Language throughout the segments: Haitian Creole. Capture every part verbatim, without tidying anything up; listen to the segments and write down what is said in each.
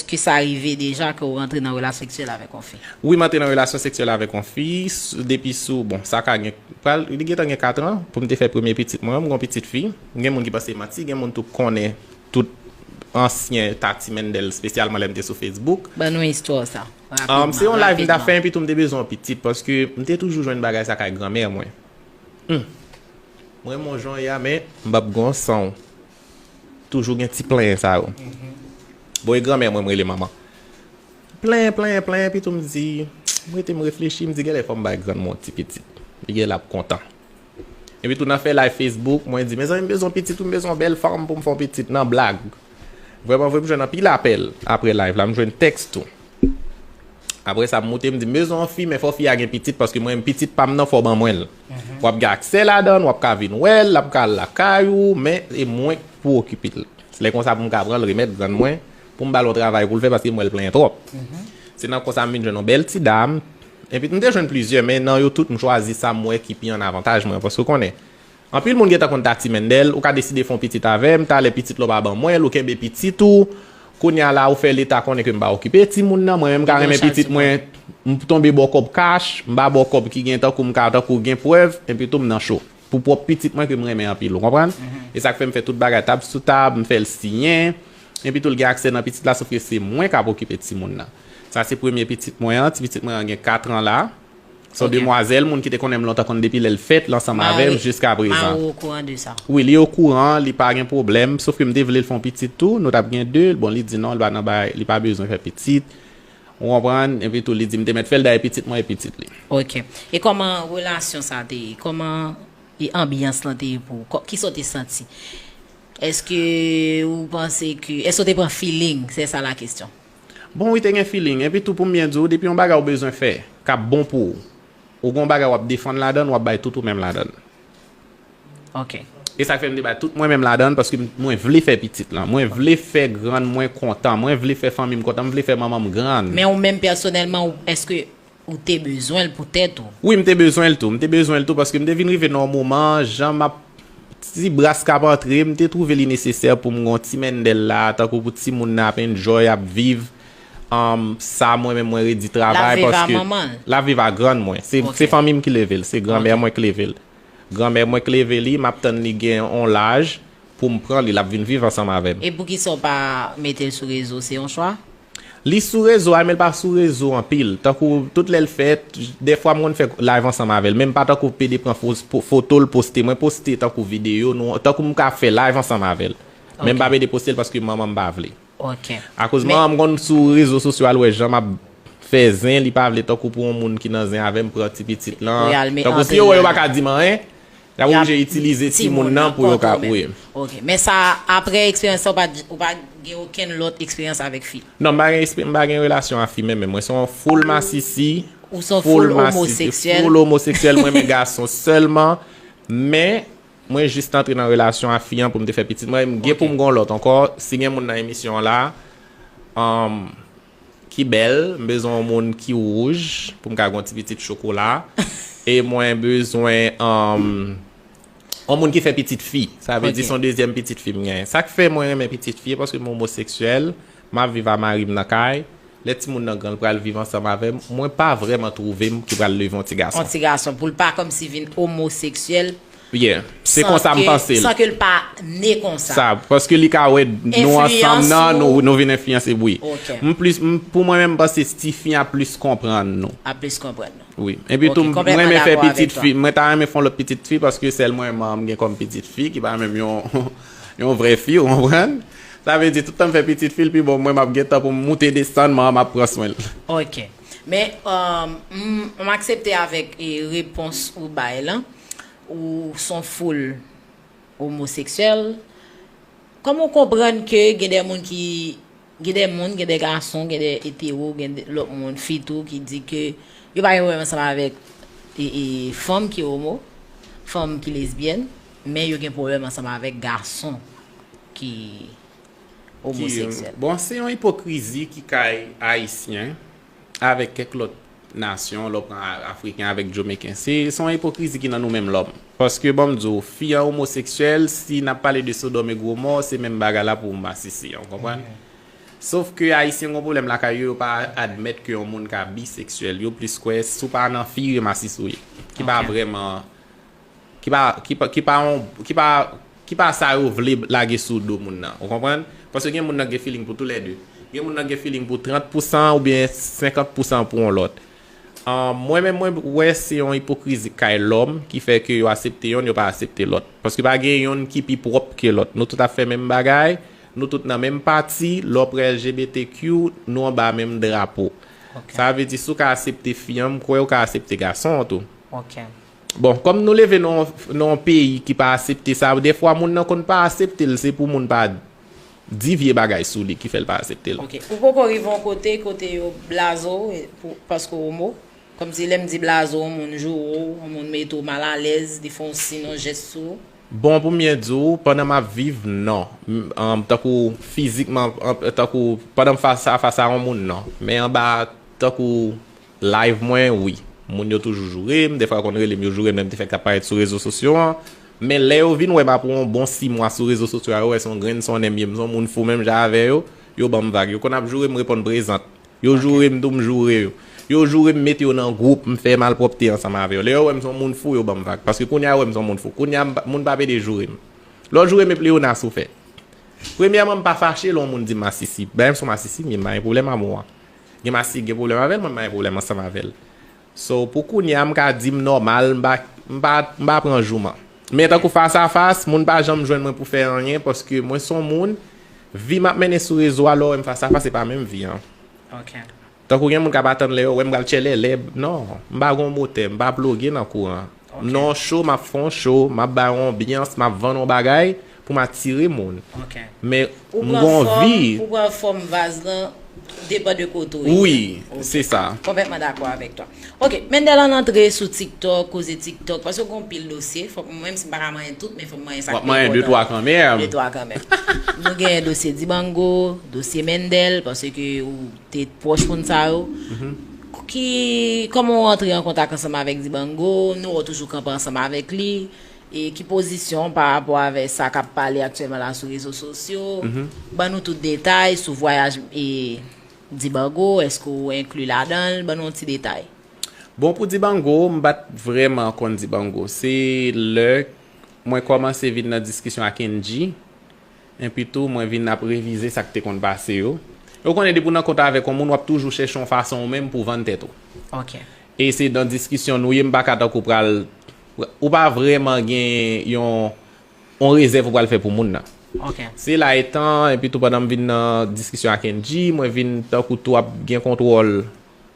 Èske sa rive deja ke w rantre nan relasyon seksyèl avèk yon fi? Wi, m antre nan relasyon seksyèl avèk yon fi s- depi sou, bon, sa ka gen, pral, li gentan gen kat an pou m te fè premye pitit mwen, m gen yon pitit fi. Gen moun ki panse manti, gen moun tou konnen tout ansyen Tati Mendel, espesyalman lè m te sou Facebook. Ban nou istwa sa. Um, se yon live m ta fè epi tou m te bezwen yon pitit paske m te toujou jwenn bagay sa kay granmè mwen. Hmm. Mwen mon jan ya men m pap gon san. Toujou gen ti plenyen sa yo. Bon, e granmè mwen m rele manman. Plenyen, plenyen, plenyen epi tou m di, m rete m reflechi, m di genlè fò m bay grann mwen yon ti pitit. Li genlè ap kontan. Epi tou nan fè live Facebook, mwen di mezanmi m bezwen yon pitit wi, m bezwen yon bèl fanm pou m fè yon pitit nan blag. Vrèman vre m jwenn anpil apèl apre live la, m jwenn tèks tou. Apre sa m moute m di m bezwen yon fi men fò fi a gen pitit paske mwen menm pitit pa m nan fò w ban mwen l. W ap gen aksè ladan l, w ap ka vin wè l, l ap ka al lakay ou men e mwen k pou okipe l. Se lè konsa pou m ka pran l remèt grann mwen pou m ba l yon travay pou l fè paske m wè l plenyen twòp. Se nan konsa m vin jwenn yon bèl ti dam. Epi m te jwenn plizyè men nan yo tout m chwazi sa m wè ki pi an avantaj mwen paske w konnen anpil moun gentan konn Tati Mendel, ou ka deside fè yon pitit avè m, talè pitit la w pa ban mwen l, ou kenbe pitit ou, kounye a la ou fè leta konnen ke m pa okipe timoun nan, mwen menm m ka renmen pitit mwen, m tonbe ba w kòb kach, m pa ba w kòb ki gen tankou m ka tankou gen prèv, epi tou m nan cho. Pou pwòp pitit mwen ke m renmen anpil, ou konprann? E sa k fè m fè tout bagay tab sou tab, m fè l siyen, epi tou l gen aksè nan pitit la, sof ke se mwen k ap okipe timoun nan. Sa se premye pitit mwen an, ti pitit mwen an gen kat an la. Se yon demwazèl, moun ki te konnen m lontan konn depi lè l fèt, l ansanm avè m jiska prezan. Mawo okouran de sa? Wi, li okouran, li pa gen pwoblèm, sof ke m te vle l fè yon pitit tou, nou t ap gen de, bon, li di non, li pa nan bagay, li pa bezwen fè pitit. Ou konprann? Epi tou, li di m te mèt fè l, dayè pitit mwen e pitit li. Ok. E kòman relasyon sa te ye? Kòman e anbyans lan te ye pou ou? Kò- Kisa w te santi? Èske ou panse ke, èske w te pran feeling? Se sa la kesyon. Bon, wi, te gen feeling. Epi tou, pou m byen di w, depi yon bagay ou bezwen fè, k ap bon pou ou, ou gen yon bagay w ap defann ladan l, w ap bay tout ou menm ladan l. Ok. E sa k fè m te bay tout mwen menm ladan l, paske m- mwen vle fè pitit lan. Mwen vle fè grann mwen kontan. Mwen vle fè fanmi m kontan. M vle fè manman m grann. Men ou menm pèsonèlman, ou- èske ou te bezwen l pou tèt ou? Wi, m te bezwen l tou. M te bezwen l tou paske m te vin rive nan yon moman, jan m ap ti bras k ap antre, m te twouve li nesesè pou m gen yon ti mendel la, tankou pou timoun nan ap enjoy, ap viv. Um, sa mwen menm mwen redi travay paske l ap viv a grann mwen. Se se fanmi m ki leve l, se granmè mwen ki leve l. Granmè mwen k leve li, m ap tann li gen yon laj pou m pran li, l ap vin viv ansanm avè m. E poukisa w pa mete l sou rezo, se yon chwa? Li sou rezo a, men l pa sou rezo anpil. Tankou tout lè l fèt, dèfwa m konn fè live ansanm avè l. Men m pa tankou pede pran fo- po- foto l poste. Mwen poste tankou videyo, nou, tankou m ka fè live ansanm avè l. Men m pa pede poste l paske manman m pa vle. Ok. Akoz manman m konn sou rezo sosyo al wè jan m ap fè zen, li pa vle tankou pou yon moun ki nan zen avè m pran ti pitit lan. Tankou si yo wè yo pa ka di m anyen, y ap oblije itilize timoun nan pou yo ka. Wi. Ok. Men sa, apre eksperyans sa, ou pa, ou pa gen okenn lòt eksperyans avèk fi? Non, m pa gen, ekspe- m pa gen relasyon a fi menm. Mwen se yon full masisi. Ou se yon full omoseksyèl? Full omoseksyèl, mwen renmen gason sèlman. Men, mwen jis antre nan relasyon a fi an pou m te fè pitit mwen. M gen pou m gon lòt ankò. Si gen moun nan emisyon an la, um, ki bèl, m bezwen yon moun ki wouj pou m ka gon ti pitit chokola. E mwen bezwen um, yon moun ki fè pitit fi. Sa vle di se yon dezyèm pitit fi m genyen. Sa k fè mwen renmen pitit fi, e paske m omoseksyèl, m ap viv a mari m nan kay. Lè timoun nan gran, l pral viv ansanm avè m. Mwen pa vrèman twouve m ki pral leve yon ti gason. Yon ti gason, pou l pa kòmsi vin omoseksyèl. Yeah. Se konsa m panse l. San ke l pa ne konsa. Sa, paske li ka wè nou ansanm nan, nou, nou vin enfliyanse, wi. M plis, m- pou mwen menm, m panse tifi a plis konprann nou. A plis konprann nou. Wi. Epi tou, m renmen fè pitit fi. Mwen ta renmen fè yon lòt pitit fi paske sèl mwen manman m gen kòm pitit fi, ki pa menm yon, yon vrè fi, ou konprann? Sa vle di, tout tan m fè pitit fi, l pi bon mwen, m ap gen tan pou m moute desann, manman m ap pran swen l. Ok. Men, um, m, m aksepte avèk e, repons ou bay lan. Ou se yon full omoseksyèl. Kòman w konprann ke gen de moun ki, gen de moun, gen de gason, gen de etero, gen de lòt moun, fi tou, ki di ke yo pa gen pwoblèm ansanm avèk e, e, fanm ki omo, fanm ki lesbyèn, men yo gen pwoblèm ansanm avèk gason ki omoseksyèl? Bon, se yon ipokrizi ki kay ayisyen avèk kèk lòt nasyon, lè w pran a- afriken avèk jomeyiken. Se se yon ipokrizi ki nan nou menm lòm. Paske, ban m di w, fi an omoseksyèl, si n ap pale de Sodòm e Gomò, se menm bagay la pou masisi an, ou konprann? Sof ke Ayisyen gen yon pwoblèm lakay yo, yo pa admèt ke yon moun ka biseksyèl. Yo plis kwè si w pa nan fi, e masisi w ye. Ki pa Ok. vrèman, ki pa, ki pa, ki pa yon, ki pa, ki pa sa yo vle lage sou do moun nan. Ou konprann? Paske gen moun nan gen feeling pou toulède. Gen moun nan gen feeling pou trant pousan oubyen senkant pousan pou yon lòt. Ah, mwen menm, mwen wè se yon ipokrizi kay lòm ki fè ke yo aksepte yonn, yo pa aksepte lòt. Paske pa gen yonn ki pi pwòp ke lòt. Nou tout ap fè menm bagay, nou tout nan menm pati, lè w prè L G B T Q, nou anba menm drapo. Ok. Sa vle di, si w ka aksepte fi an, m kwè w ka aksepte gason an tou. Ok. Bon, kòm nou leve nan, nan yon peyi ki pa aksepte sa, defwa moun nan konn pa aksepte l, se pou moun pa di vye bagay sou li ki fè l pa aksepte l. Ok. Ou poko rive yon kote, kote yo blaze w, e, pou, paske w omo? Kòmsi lè m di blaze w, yon moun joure w, yon moun mete w malalèz, li fè yon siy, yon jès sou ou? Bon, pou m byen di w, pandan m ap viv, non. M, um, tankou fizikman, um, tankou pandan m fas a fas a yon moun, non. Men anba, tankou live mwen, wi. Moun yo toujou joure m, defwa yo konn rele m, yo joure m, lè m te fèk ap parèt sou rezo sosyo an. Men lè yo vin wè m apre yon bon sis mwa sou rezo sosyo a, yo wè se yon grenn sonnen m ye, m se yon moun fou menm jan avè yo, yo ban m vag. Yo konn ap joure m, reponn prezant. Yo joure m tou, m joure yo. Yo joure m, mete yo nan gwoup, m fè malpwòpte ansanm avè yo. Lè yo wè m se yon moun fou, yo ban m vag. Paske kounye a yo wè m se yon moun fou. Kounye a, m pa- moun pa pede joure m. Lè w joure m, e pleyonas ou fè. Premyèman, m pa fache lè yon moun di m masisi. Bagay m se yon masisi m ye, m pa gen pwoblèm a mo a. Gen masisi ki gen pwoblèm avè l, mwen m pa gen pwoblèm ansanm avè l. So, pou kounye a, m ka di m nòmal, m pa, m pa, m pa pran jouman. Men tankou fas a fas, moun pa janm jwenn mwen pou fè anyen, paske mwen se yon moun, vi m ap mennen sou rezo a, lè w wè m fas a fas, se pa menm vi an. Ok. Tankou gen moun k ap atann lè yo wè m pral tchèlèlè. Non, m pa gen yon motè, m pa ploge nan kouran. Ok. M nan yon show, m ap fè yon show, m ap bay yon anbyans, m ap vann yon bagay pou m atire moun. Ok. Men Ou m pran gen yon fòm, vi. Ou pran fòm vaz lan, depann de kote w ye. Wi, Ok. Se sa. Konplètman dakò avèk twa. Ok, Mendel, ann antre sou TikTok, koze TikTok, paske w gen pil dosye, fòk, menm si m pa ka manyen tout, men fòk m manyen sa W ap manyen de twa kanmenm. De twa kanmenm. Nou gen dosye Dibango, dosye Mendel, paske ou te pwòch moun sa yo. Mhm. Ki, kòman w antre an kontak ansanm avèk Dibango? Nou wè w toujou kanpe ansanm avèk li. E ki pozisyon w pa rapò avè sa k ap pale aktyèlman la sou rezo sosyo? Mhm. Ban nou tout detay sou vwayaj e Dibango, èske w enkli ladan l? Ban nou yon ti detay. Bon, pou Dibango, m pa t vrèman konn Dibango. Se lè mwen kòmanse vin nan diskisyon ak Angie, enpi tou mwen vin ap revize sa k te konn pase yo. E w konnen, depi w nan kontak avèk yon moun, w ap toujou chèche yon fason ou menm pou w vann tèt ou. Ok. E se nan diskisyon nou ye, m pa ka tankou pral, ou pa vrèman gen yon, yon rezèv ou pral fè pou moun nan. Ok. Se la etan, enpi tou pandan m vin nan diskisyon ak Angie, mwen vin tankou tou ap gen kontwòl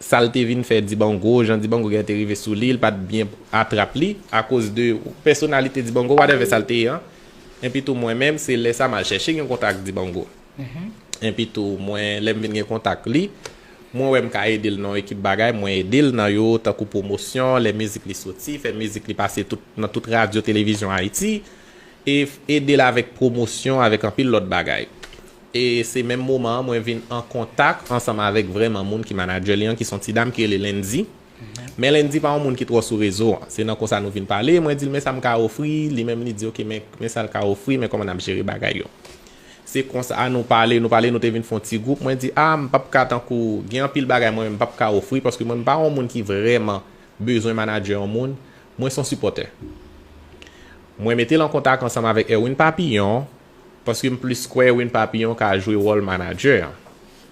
sa l te vin fè Dibango, jan Dibango gen te rive sou li, l pa t byen atrap li, akoz de pèsonalite Dibango, whatever sa l te ye an. Enpi tou mwen menm, se lè sa m al chèche gen kontak ak Dibango. Enpi tou mwen, lè m vin gen kontak li, mwen wè m ka ede l nan yon ekip bagay, mwen ede l nan yo, tankou pwomosyon, lè mizik li soti, fè mizik li pase tout, nan tout radyo, televizyon Ayiti, e f- ede l avèk pwomosyon, avèk anpil lòt bagay. E se menm moman an mwen vin an kontak ansanm avèk vrèman moun ki manadjè li an, ki se yon ti dam ki rele Lendy. Men Lendy pa yon moun ki twò sou rezo an. Se nan konsa nou vin pale, mwen di l men sa m ka ofri, li menm li di ok, men, men sa l ka ofri, men kòman n ap jere bagay yo. Se konsa nou pale, nou pale, nou te vin fè yon ti gwoup, mwen di a, m p ap ka tankou, gen anpil bagay mwen menm m p ap ka ofri, paske mwen m pa yon moun ki vrèman bezwen manadjè yon moun, mwen se yon sipòtè. Mwen mete l an kontak ansanm avèk Erwin Papillon, paske m plis kwè Erwin Papillon ka jwe wòl manadjè an.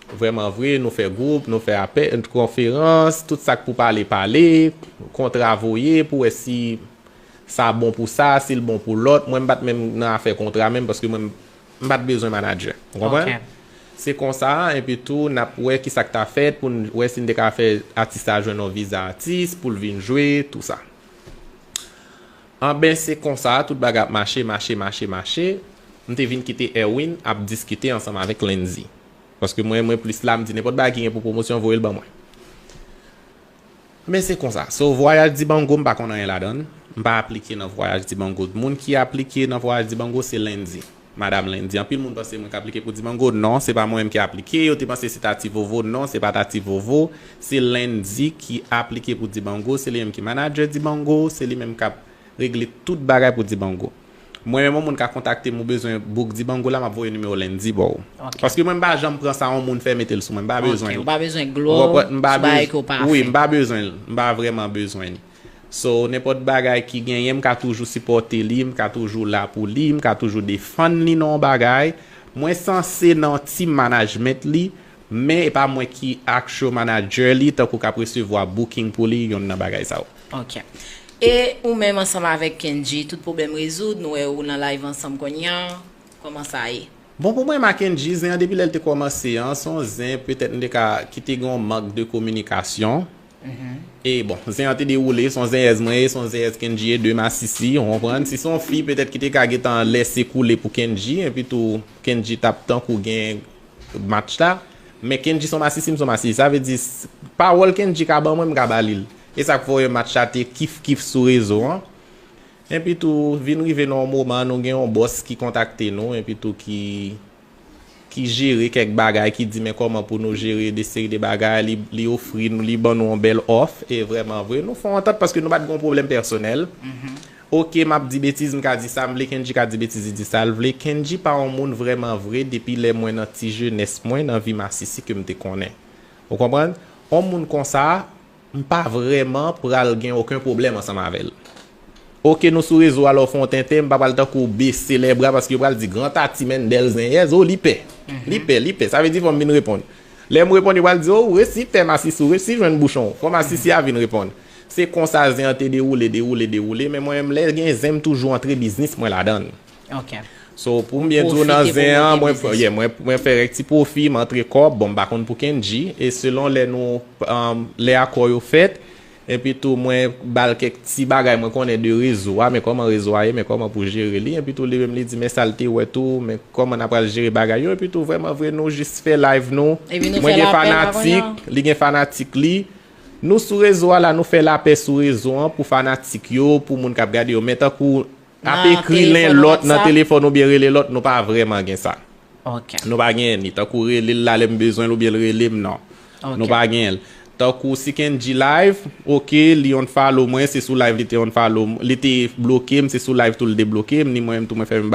Vrèman vre, nou fè gwoup, nou fè apèl, konferans, tout sa k pou pale, pale, kontra voye pou wè si sa bon pou sa, si l bon pou lòt. Mwen m pa t menm nan afè kontra menm, paske mwen m pa t bezwen manadjè. Ou konprann? Ok. Se konsa, enpi tou, n ap wè ki sa k ta fèt pou n wè si n te ka fè atis la jwenn yon viza atis pou l vin jwe, tou sa. Anben, se konsa, tout bagay ap mache, mache, mache, mache. M te vin kite Erwin ap diskite ansanm avèk Lendy. Paske mwen, mwen plis la, m di nenpòt bagay ki gen pou pwomosyon, voye l ban mwen. Men se konsa. So, vwayaj Dibango, m pa konn anyen ladan l. M pa aplike nan vwayaj Dibango. Moun ki aplike nan vwayaj Dibango, se Lendy. Madanm Lendy. Anpil moun panse mwen k aplike pou Dibango. Non, se pa mwen menm ki aplike. Yo te panse se Tati Vovo. Non, se pa Tati Vovo. Se Lendy ki aplike pou Dibango. Se li menm ki manadjè Dibango. Se li menm k ap regle tout bagay pou Dibango. Mwen menm, yon moun ka kontakte m, ou bezwen bouk Dibango la, m ap voye nimewo Landy ba w. Paske mwen, m pa janm pran sa yon moun fè mete l sou mwen. M pa bezwen l. Ou pa bezwen glo sou bagay ke w pa fè. Wi, m pa bezwen l. M pa vrèman bezwen l. So, nenpòt bagay ki genyen, m ka toujou sipòte li, m ka toujou la pou li, m ka toujou defann li nan yon bagay. Mwen sanse nan team management li, men e pa mwen ki actual manager li, tankou k ap resevwa booking pou li, yonn nan bagay sa yo. Ok. E ou menm ansanm avèk Kendji, tout pwoblèm rezoud, nou wè ou nan live ansanm kounye a, kòman sa ye? Bon, pou mwen, Mackenji, zen an, depi lè l te kòmanse an, se yon zen, petèt, m te ka, ki te gen yon mank de kominikasyon. E bon, zen an te dewoule, se yon zenyèz mwen ye, se yon zenyèz Kendji ye, de masisi, ou konprann? Si se yon fi, petèt, ki te ka gentan lèse koule pou Kendji, epi tou, Kendji t ap tankou gen match la. Men Kendji se yon masisi, m se yon masisi. Sa vle di, pawòl Kendji ka ban mwen, m ka ba li l. E sa k fè w wè match la te kif kif sou rezo an. Epi tou, vin rive nan yon moman, nou gen yon bòs ki kontakte nou, epi tou ki, ki jere kèk bagay, ki di men kòman pou nou jere de seri de bagay, li, li ofri nou, li ban nou yon bèl òf, e vrèman vre, nou fè yon antant paske nou pa t gen yon pwoblèm pèsonèl. Ok, m ap di betiz, m ka di sa m vle, Kendji ka di betiz, li di sa l vle. Kendji pa yon moun vrèman vre, depi lè mwen nan ti jenès mwen, nan vi masisi ke m te konnen. Ou konprann? Yon moun konsa, m pa vrèman pral gen okenn pwoblèm ansanm avè l. Ok, nou sou rezo a, lè w fè yon tenten, m pa pral tankou bese lè bra paske yo pral di gran Tati Mendel zenyèz, o, li pè. Li pè, li pè. Sa vle di fò m vin reponn. Lè m reponn, yo pral di, o, ou resi pè masisi, ou resi jwenn bouchon. Fò masisi a vin reponn. Se konsa zen an te dewoule, dewoule, dewoule, men mwen menm lè gen zen m toujou antre biznis mwen ladan l. So, pou m byen di w nan zen an, mwen, yeah, mwen, mwen fè rèk ti pwofi, m antre kòb, bon, m pa konn pou Kendji, e selon lè nou, um, lè akò yo fèt, epi tou mwen ba l kèk ti bagay mwen konnen de rezo a, men kòman rezo a ye, men kòman pou jere li, epi tou li menm li di men sa l te wè tou, men kòman n ap pral jere bagay yo, epi tou vrèman vre nou jis fè live nou, mwen gen fanatik, li gen fanatik li, nou sou rezo a la, nou fè lapè sou rezo an pou fanatik yo, pou moun k ap gade yo, men tankou ap ekri len lòt nan telefòn oubyen rele lòt, nou pa vrèman gen sa. Nou pa gen ni tankou rele l la lè m bezwen l oubyen l rele m, non. Nou pa gen l. Tankou si Kendji live, ok, li unfollow mwen, se sou live li te unfollow m, li te bloke m, se sou live tou l debloke m, ni mwen menm tou mwen fèmen bagay.